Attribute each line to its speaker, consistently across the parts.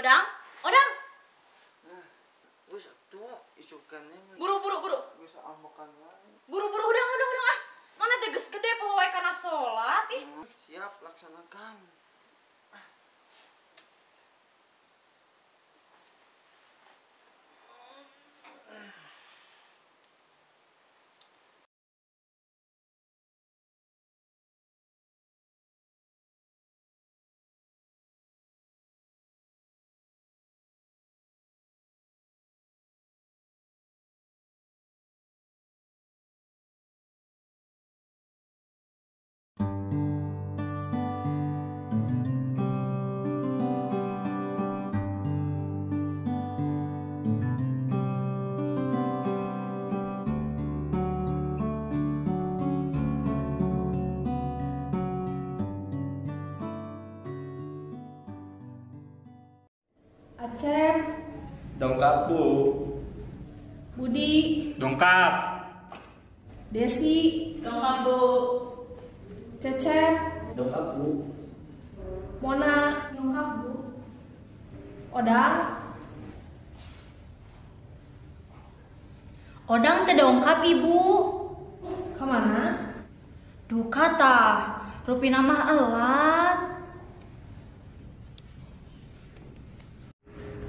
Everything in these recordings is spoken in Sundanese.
Speaker 1: Odang, odang.
Speaker 2: Geus atuh isukannya.
Speaker 1: Buru buru buru.
Speaker 2: Geus ambekan wae.
Speaker 1: Buru buru udang udang udang ah. Mana teh geus gede poho wae kana salat ih.
Speaker 2: Siap laksanakan.
Speaker 3: Acep.
Speaker 4: Dongkap, Bu.
Speaker 3: Budi.
Speaker 4: Dongkap.
Speaker 3: Desi.
Speaker 1: Dongkap, Bu.
Speaker 3: Cecep.
Speaker 4: Dongkap, Bu.
Speaker 3: Mona.
Speaker 1: Dongkap, Bu.
Speaker 3: Odang.
Speaker 1: Odang teh dongkap, Ibu.
Speaker 3: Kemana?
Speaker 1: Duka tah, rupina mah elat.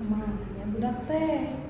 Speaker 3: Kemana ya budak teh?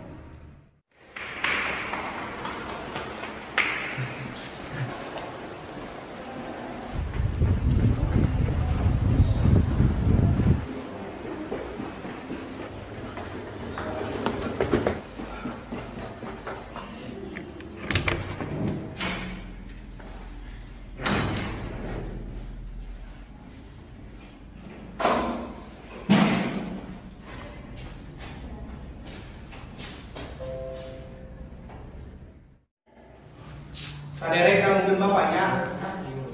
Speaker 5: Saderek mungkin bapaknya,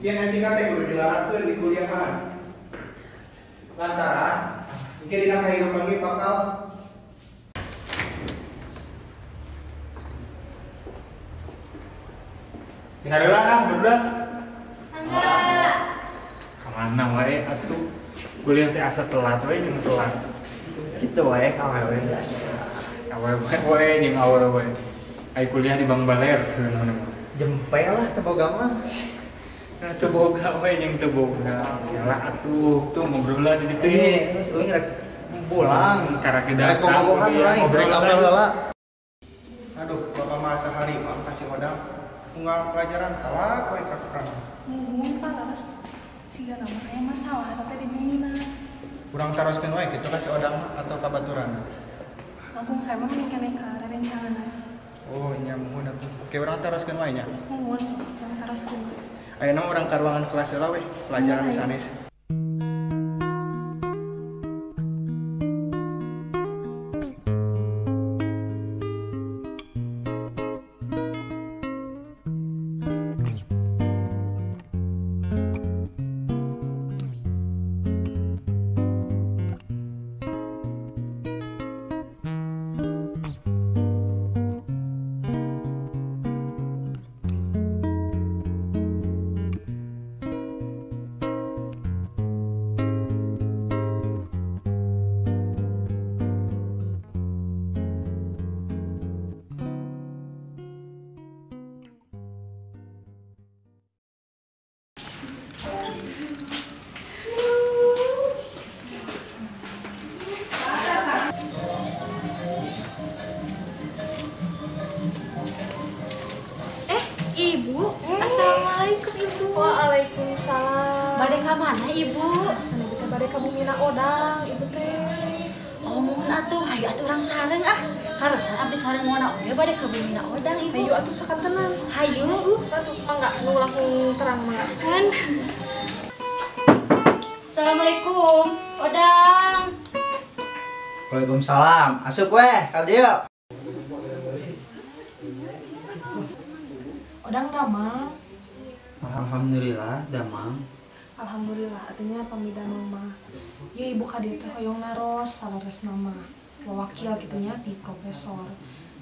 Speaker 5: yang etika teh kudu dilarangkeun di kuliahan. Lantaran, mungkin dina kahirupan ge bakal
Speaker 4: dihareula ah barudak.
Speaker 1: Enggak.
Speaker 4: Kamana wae atuh kuliah teh asa telat wae jeung telat.
Speaker 2: Kitu wae ka awewe biasa.
Speaker 4: Awewe wae jeung awewe wae. Ai kuliah di Bangbaler keun mah.
Speaker 2: Jempel lah teu boga mah.
Speaker 4: Nah, teu boga we jeung teu boga. Yalah atuh tuh ngobrol lah di ditu.
Speaker 2: Geus euy rek pulang.
Speaker 4: Karek
Speaker 2: rek bogohan urang rek apel heula.
Speaker 5: Aduh, bapak mah sehari mah kasih odang unggal pelajaran telat we ka kurang.
Speaker 3: Muhun Pak terus siga nama aya masalah eta teh di bumina.
Speaker 5: Urang taroskeun wae kitu ka si odang mah atau ka baturan.
Speaker 3: Langkung saya mah mending keneh ka rerencangan sih.
Speaker 5: Oh, nya muhun atuh. Oke, urang taroskeun wae nya.
Speaker 3: Muhun, urang taroskeun.
Speaker 5: Ayeuna urang ka ruangan kelas heula we, pelajaran sanes.
Speaker 1: Ibu, assalamualaikum Ibu.
Speaker 3: Waalaikumsalam.
Speaker 1: Bade ka mana Ibu?
Speaker 3: Sana kita bade ka bumina odang Ibu teh.
Speaker 1: Oh, muhun atuh, hayu atuh urang sareng ah. Kaleresan abdi sareng Mona oge bade ka bumina odang Ibu.
Speaker 3: Hayu atuh sakantenan.
Speaker 1: Hayu.
Speaker 3: Atuh mangga nu langkung terang mangga.
Speaker 1: Mun. Assalamualaikum, Odang.
Speaker 2: Waalaikumsalam. Asup weh ka dieu.
Speaker 3: Odang damang.
Speaker 2: Alhamdulillah damang.
Speaker 3: Alhamdulillah artinya pami damang mah. Ya ibu ka dieu teh hoyong naros saleresna mah. Wawakil kitu nya ti profesor.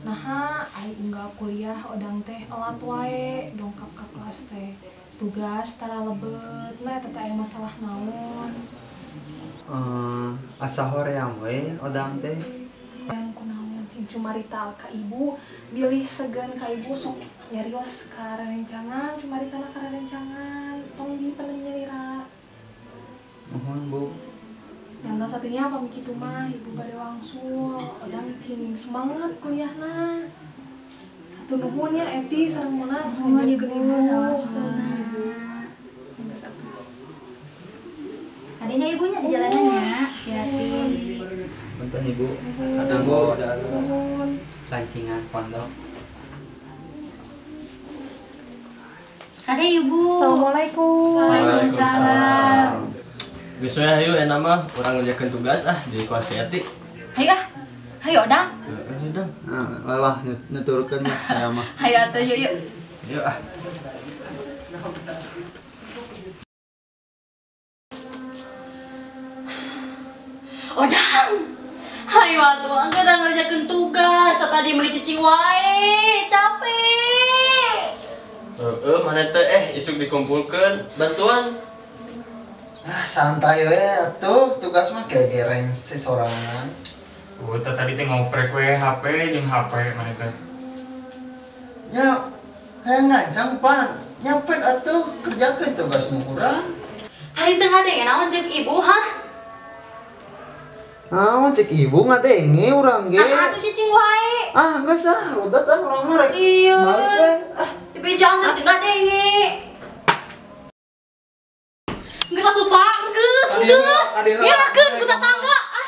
Speaker 3: Naha ai unggal kuliah odang teh elat wae dongkap ka kelas teh. Tugas tara lebet, nah eta teh aya masalah naon.
Speaker 2: Asa hoream we odang teh.
Speaker 3: Yang kunaon cing cumarita ka ibu, bilih segan ka ibu sok nyarios ka rerencangan, cumaritana ka rerencangan, tong dipenem nyalira.
Speaker 2: Nuhun Bu.
Speaker 3: Yang satunya pami kitu mah ibu bade wangsul, odang cing semangat kuliahna. Hatur nuhun nya Eti sareng Mona geus ngajarkeun ibu. Sama-sama ibu. Geus atuh.
Speaker 1: Adanya ibunya di jalanannya. Hati-hati.
Speaker 2: Punten ibu. Kanggo lancingan pondok.
Speaker 1: Kade ibu.
Speaker 3: Assalamualaikum.
Speaker 1: Waalaikumsalam.
Speaker 6: Geus we hayu enak mah urang ngerjakeun tugas ah di kelas si Eti.
Speaker 1: Hayu ah. Hayu odang.
Speaker 6: Heeh, dong.
Speaker 2: Nah, lelah nuturkeun saya mah.
Speaker 1: Hayu atuh yuk yuk.
Speaker 6: Yuk ah.
Speaker 1: Odang. Hayu atuh anggar ngerjakeun tugas tadi meuli cicing wae, capek.
Speaker 6: Heeh, mana teh isuk dikumpulkeun bantuan.
Speaker 2: Ah, santai we atuh, tugas mah kayak gereng si sorangan.
Speaker 4: Oh, tadi teh ngoprek we HP jeung HP mana teh.
Speaker 2: Nya, hayang ngancang pan, nyapet atuh kerjakeun tugas nu urang.
Speaker 1: Tadi teh ngadenge naon jeung ibu, hah?
Speaker 2: Naon cek ibu ngadenge urang ge.
Speaker 1: Nah, atuh cicing wae.
Speaker 2: Ah, geus ah, rudet ah urang mah rek.
Speaker 1: Iya.
Speaker 2: Balik we. Ah,
Speaker 1: dibejaan teh ngadenge. Geus atuh Pak, geus, geus. Mirakeun ku tetangga. Ah.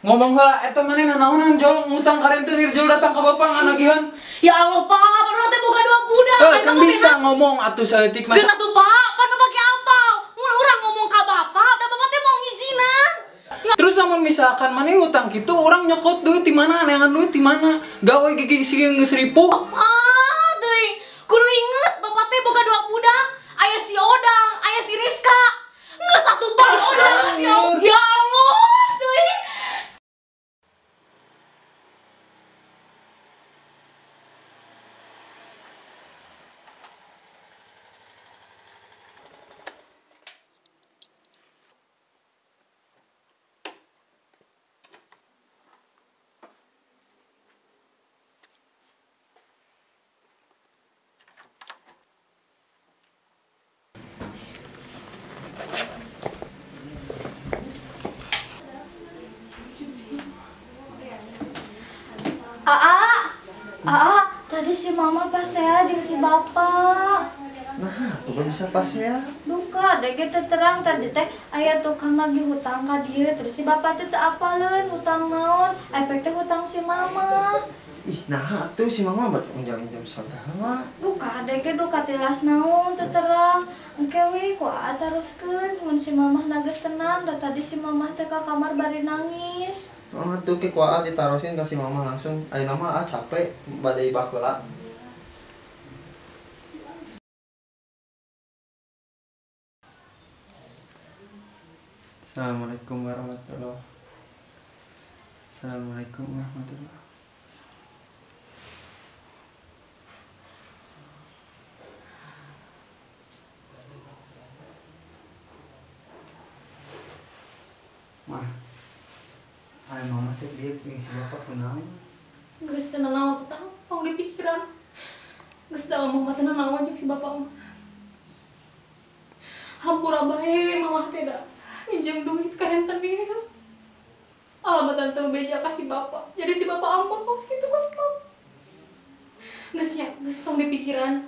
Speaker 7: Ngomong heula eta maneh nanaonan jol ngutang ka rentenir jol datang ka bapak nganagihan.
Speaker 1: Ya Allah Pak, padahal teh boga dua budak.
Speaker 7: Kan bisa ngomong atuh saeutik masa.
Speaker 1: Geus atuh Pak, pan pake apal. Mun urang ngomong ka bapak, da bapak teh mau ngijinan.
Speaker 7: Ya. Terus namun misalkan maneh ngutang kitu urang nyokot duit di mana, neangan duit di mana? Gawe gigi sieun geus ripuh.
Speaker 1: Ah, teuing. Kudu inget bapak teh boga dua budak. Aya si Odang, aya si Rizka. Geus atuh Pak, Odang si Odang. Ya Allah, teuing. Aa, tadi si mama pas ya jeung si bapak.
Speaker 2: Nah, tuh gak bisa pas ya.
Speaker 1: Duka, dek teh terang tadi teh aya tukang lagi hutang ka dieu, terus si bapak teh teu apaleun hutang naon, efek teh hutang si mama.
Speaker 2: Ih, nah tuh si mama bat unjang-unjang sagala.
Speaker 1: Duka, dek duka tilas naon teu terang. Engke we ku aa taroskeun mun si mama geus tenang, da tadi si mama teh ka kamar bari nangis.
Speaker 2: Oh, tuh ke ku aa ditarosin ka si mama langsung. Ayeuna mah aa capek bade ibah heula. Assalamualaikum warahmatullahi. Assalamualaikum warahmatullahi. Mah, ayo mama teh dia jeung si bapak kunaon?
Speaker 3: Geus teu nanaon tah, tong dipikiran. Geus da mama teh nanaon jeung si bapak mah. Hampura bae mamah teh da minjem duit ka rentenir. Alamat tante beja ka si bapak. Jadi si bapak ampun kos kitu ka si mama. Geus nya, geus tong dipikiran.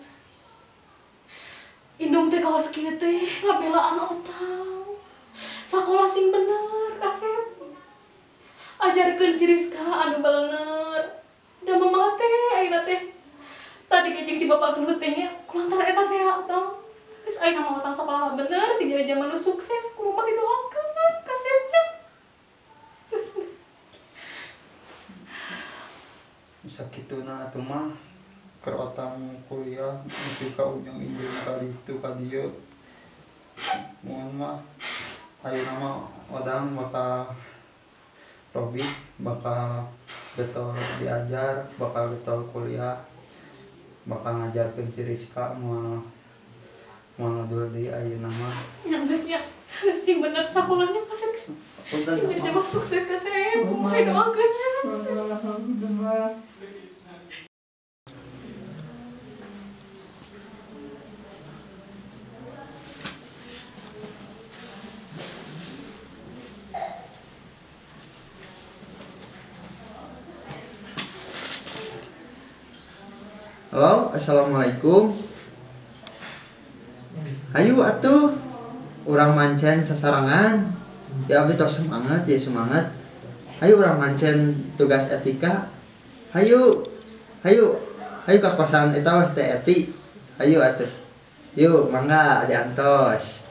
Speaker 3: Indung teh kawas kieu teh ngabelaan otang. Sakola sing bener kasep. Ajarkeun si Rizka anu balener. Da mama teh ayeuna teh. Tadi gejeng si bapak gelut teh nya kulantaran eta teh otang. Geus ayeuna mah otang sakola bener sing jadi zaman nu sukses ku mama didoakeun kasepna. Geus geus.
Speaker 2: Bisa kitu na atuh mah keur otang kuliah nepi ka ujung injil ka ditu ka dieu. Mun mah ayeuna mah odang bakal Robi bakal getol diajar, bakal getol kuliah, bakal ngajarkeun si Rizka moal moal ngadul deui ayeuna mah.
Speaker 3: Nya geus nya, geus sing bener sakolana kasep.
Speaker 2: Punten.
Speaker 3: Sing jadi mah sukses kasep, kumaha doakeun nya.
Speaker 2: Halo, assalamualaikum. Ayo atuh, urang mancen sasarangan. Ya abdi tos semangat ya semangat. Ayo urang mancen tugas etika. Hayu, hayu, hayu ka kosan eta weh teh eti. Hayu atuh. Yuk, mangga diantos.